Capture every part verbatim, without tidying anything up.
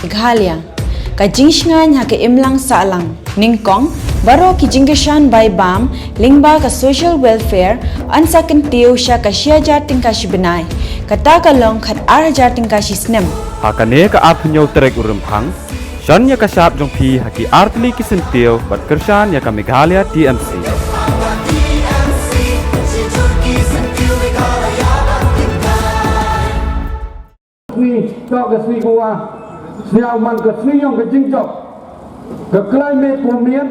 Meghalaya. Ka jingsngaiñ ha ka imlang sahlang. Nyngkong, baroh ki jingkyrshan bai bam lyngba ka social welfare, yn sa kyntiew sha ka shi hajar tyngka shi bnai. Kata ka long khat ar hajar tyngka shi snem. Ha kane ka arphew tarik u Rymphang, shon ya ka shap jong phi ha ki artylli ki syntiew bad kyrshan ya ka Meghalaya T M C. Sngi, toh ka sngi kawa sñiaw man ka sngi yong ka jingjop. Ka climate ko miat,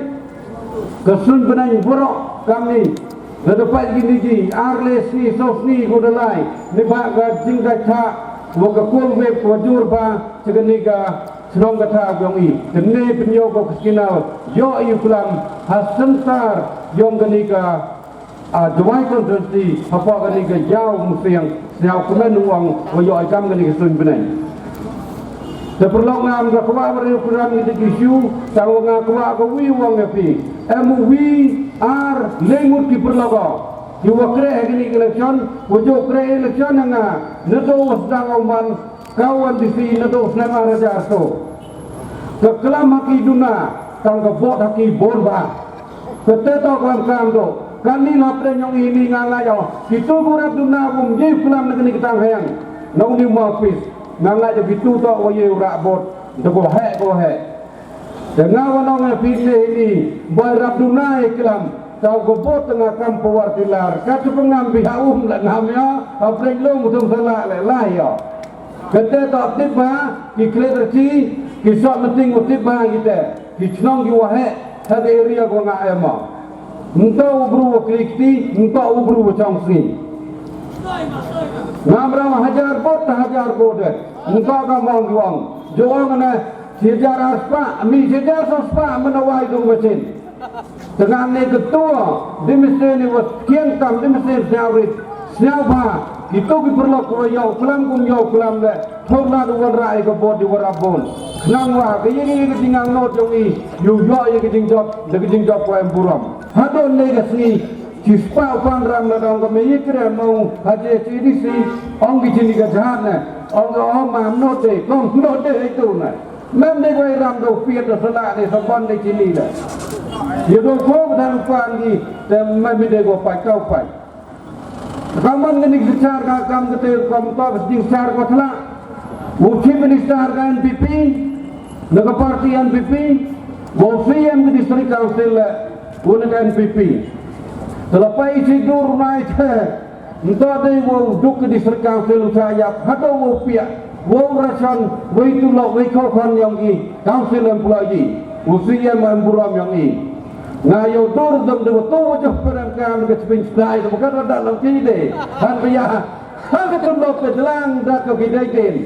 ka suiñ bneiñ waroh kamni. Lada pait kini ki ar le sngi, so sngi ko da lai, neibhah ka jingdait thah wa ka cold wave ko jur bha cha kani ka chnong ka thaw yong i. Te ne pynyoo ko ka signal, yoh i u klam ha centre yong kani ka Ah, Jowai constituency, hapoh kani ka Jaw Museang, sñiaw kmen u ong wa yoh i kam kani ka suiñ bneiñ. Te pyrlok, ngam da kwah wa yoh klam kini ki issue, tang wa nga kwah ka wi u ong ya phi. Em u wi ar le ngut ki pyrlok o. Ki wa kreh ha kini ki election, wa jooh kreh election ha nga, nadooh wa sdang u man, ka u M D C nadooh snem ar hajar so. Ka klam ha ki duna, tang ka vote ha ki bun bha. Ka te toh klam kam do. Kani la pre nyong ini nga ngait o. Kitu ko rap duna wym ye u klam na kani ka tang hayang. Nong ni ma office. Nga ngait o kitu toh wa ye u rap vote. Da ko heh, ko heh. Te nga wa nong e phi ne ini, boi rap duna i klam, tau ko vote nga kam power tiller. Ka tu ko ngam bi ha um la ngam ya, ha preng long tum sala le lai ya. Ka te toh tip bha, ki klet rti, ki sok meeting u tip bha ki te, ki chnong ki wa heh, ha ka area ko nga em o. Nto u bru wa klikti, nto u bru wa chong sngi. Ngam ra hajar vote, hajar vote. Nto ka mong ki ong. Jo ong ne, Shi hajar ar spah, mi shi hajar so spah, mynawai dung machine. Tengah ne ketua, di machine ni wa kiang tam, di machine sñiaw rit, sñiaw bha, kitu ki pyrlok ko yoh u klam kum yoh u klam le, thok la du wan ra i ka vote di wa rap bun. Khnang wa, ka yini ka jingang not yong i, yoh yoh i ka jingjop, da ka jingjop ko em burom. Hadooh ne ka sngi, chi spah u pan ram la dong ka me i kre mo, ha je chi di si, ong ki chini ka jhat ne, ong ka ong ma not de, kong not de itu ne. Mem de ko i ram do piat do sala de sabon de chini de. Ye do ko dan pan di, te mem de ko pai kau pai. Ka man kani ka synchar ka kam ka te kam to ka synchar ko thla. U Chief Minister ka N P P, na ka party N P P, u C M ka District Council le, u na ka N P P. Te la pai chi dur mai te, Nto de wow duk ka District Council u cha yap, hadooh wow piah, wow ration, wei tulok, wei khon khon yong i Council employee, u C M em burom yong i. Nga yoh dur dam de wa tu wa joh perem ka am ka chpin stai, da ka da da lang ki de. Han pia, han ka tulok ka jlang da ka ki de den.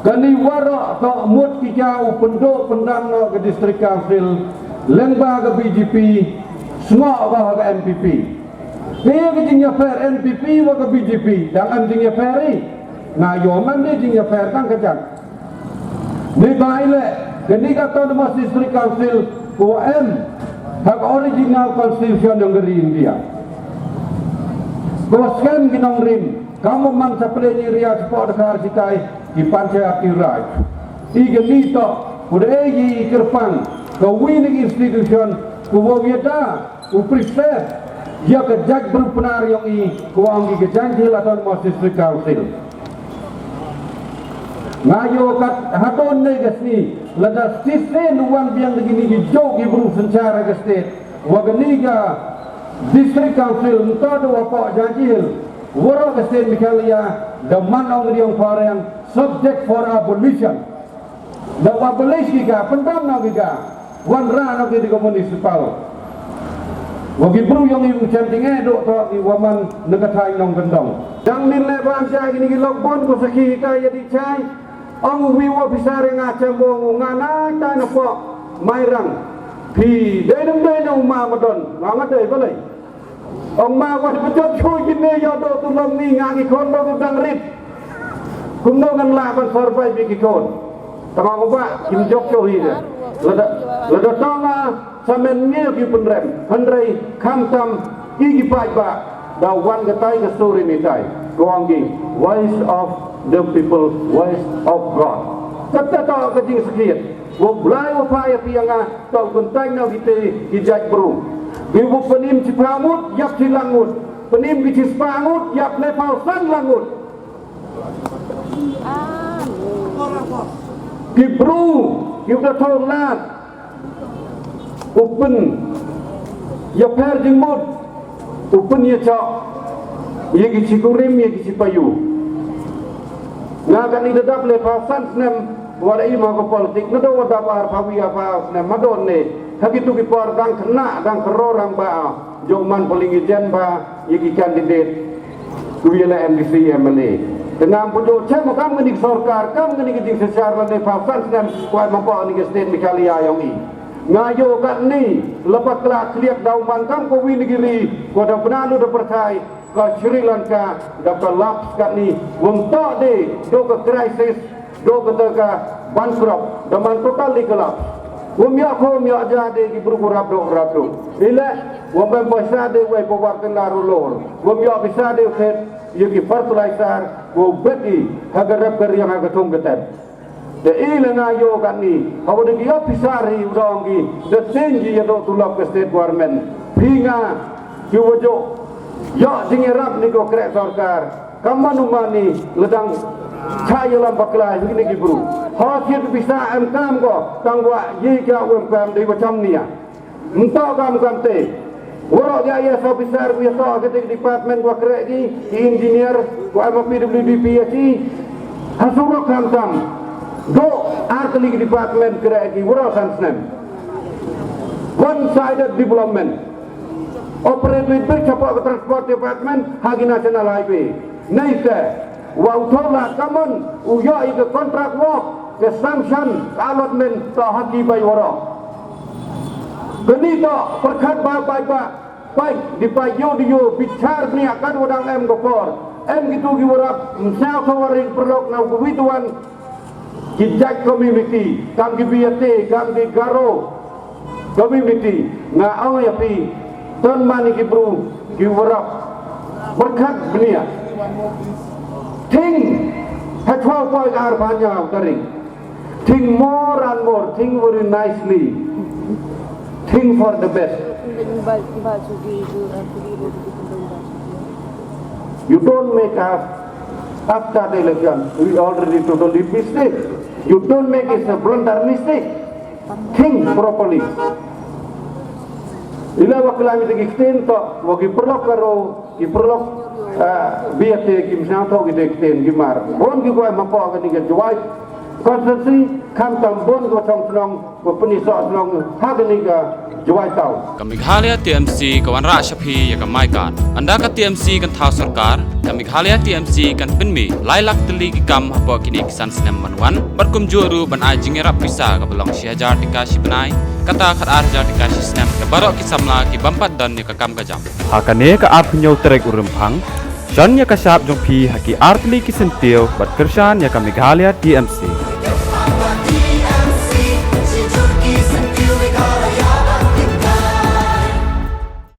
Kani waroh toh mut ki ka u pynduh pyndam noh ka District Council, lyngba ka B J P, sngewbha ka N P P. Kaya ka jingyafer N P P wa ka B J P, dang em jingyafer i. Nga yoh man de jingyafer tang ka jang. Ni bai le, kani ka Autonomous District Council, ko em, ha ka original constitution yong ka ri India. Ko skem ki nongrim, Kam man sa pele ni ria chapoh Dkhar chitai, ki Panchayati Raj. I kani toh, u dei i kyrpang, ka wi ni institution, ka wow yada, u preserve, ya ka jaitbru Pnar yong i, ka wa ong ki ka Jaintia Hills Autonomous District Council. Nga yoh kat hadooh ne ka sngi, lada citizen wan biang da kini ki jooh ki bru synchar ha ka state, wa kani ka District Council, nto da wa poh Jaintia Hills, waroh ka state Meghalaya, da man ong ri ong phareng, subject for abolition. Da wa abolish ki ka, pyndam noh ki ka, wanrah noh ki da ka municipal. Wa ki bru yong i u chem ting e doh toh ki wa man na ka thaiñ nongkyndong. Dang min le ban chai kini ki lok bon ko sakhi ka ya di chai. Ong u wi u officer nga chem bong u nga na tai na poh Mairang. Phi dei dang dei na u ma Madon, nga nga dei balei. Ong ma, wat pajot chui kine yoh doh tu long ni nga ki khon doh tu dang rit. Kumno ngan lah ban survive ki khon. Tama ko ba, kim jok cho hi de. Lada, lada tong a, sa men ngi ki pynrem. Hynrei, khamtam, i ki paidbah, da wan ka tai ka suri ni tai. Ko ong ki, voice of the people, voice of God. Kata toh ka jingsakhiat. Wow blai wow phai ya phi ya nga, toh u kyntait na u kite ki jait bru. Ki wow pynim chiphaw ngut, yap chi lakhyngot. Pynim ki chispah ngut, yap lephaw san lakhyngot. Ki bru, ki da thoh lad. U pynyaphær jingmut, u pynyachoh ya ki chikurim, ya ki chipayu. Nga kani da dap lephaw san snem wa da im ha ka politik, nadooh wa dap arphaw wi arphaw snem hadooh ne. Ha kitu ki por dang khynnah, dang khroo rangbah, jooh man polling agent bha ya ki candidate. Ku ya la MDC, MLA. Te ngam pu jooh chem kam kani ka sorkar, kam kani ka jingsynshar lane phaw san snem, kwah man pha kani ka state Meghalaya yong i. Nga yoh katni, la bakla khliak daw man kam ko wi ni ki ri, ko da bna lut da pyrthai, ka Sri Lanka, da collapse katni, wym toh de, dooh ka crisis, dooh kata ka bankrupt, da man totally collapse. Wym yoh kho, wym yoh ja de ki bru ko rap dooh, rap dooh. I leh, wym em poisa de wei pawar tynda ru lor. Wym yoh poisa de u khet ya ki fertilizer, wow bet i ha ka rep ka riang, ha ka thung ka tem. Te i leh nga yoh katni, hawa da ki officer hi u dang ki, da seng ki ya dooh tulop ka state government. Phi nga, ki wa jooh yoh jingyarap ni ko kreh sorkar. Kam man u man ni, la dang chah yalam bakla hi ni ki bru. Hawa thied poisa em kam ko, tang wa ye ka u em kam dei wa cham nia. Mynta kam kam te. Waroh ya IAS officer, ya toh ka department wa kreh ki, ki engineer, wa em ha PWD, PHE. Ha surok kam kam. Dooh ar tylli ki department kreh ki, waroh san snem. One sided development. Operate with big chapoh ka transport department, ha ki national highway. Neite, wa u thoh lad ka mon, u yoh i ka contract work, ka sanction, ka allotment, toh ha ki bai waroh. Kani toh pyrkhat ba bai ba, bai, di bai yoh di yoh, bichar bniah kat wa dang em ka por. Em kitu ki wa rap, ym sñiaw thoh wa ring pyrlok na u ka wi tu wan, ki jait community, kam ki Biate, kam ki Garo community, nga ong ya phi, ton man i ki bru, ki wa rap pyrkhat bniah. Think, ha chwa poi ar phaw ynñiaw tarik. Think more and more, think very nicely. Think for the best. You don't make us, after the election, we already totally mistake. You don't make it a blunder mistake. Think properly. I la wa klam i te ki ktien toh, wa ki pyrlok Garo, ki pyrlok, ah, Biate, kim sñiaw thoh ki te ki ktien ki mar. Boon ki kwah ma pha kani ka Jowai constituency, khamtam boon ko chong chnong, ko pyni soh chnong, ha kani ka Jowai town. Ka Meghalaya TMC ka wanrah sha phi ya ka My Card. Ynda ka TMC kan thaw sorkar, ka Meghalaya TMC kan pynmih lai lak tylli ki kam hapoh kini ki san snem ban wan, bad kumjuh ruh ban ai jingyarap poisa ka ba long shi hajar tyngka shi bnai, kata khat ar hajar tyngka shi snem, ka baroh ki samla ki bym pat don ya ka kam ka jam. Ha kane ka arphaw ynñiaw tarik u Rymphang, shon ya ka shap jong phi ha ki ar tylli ki syntiew, bad kyrshan ya ka Meghalaya TMC.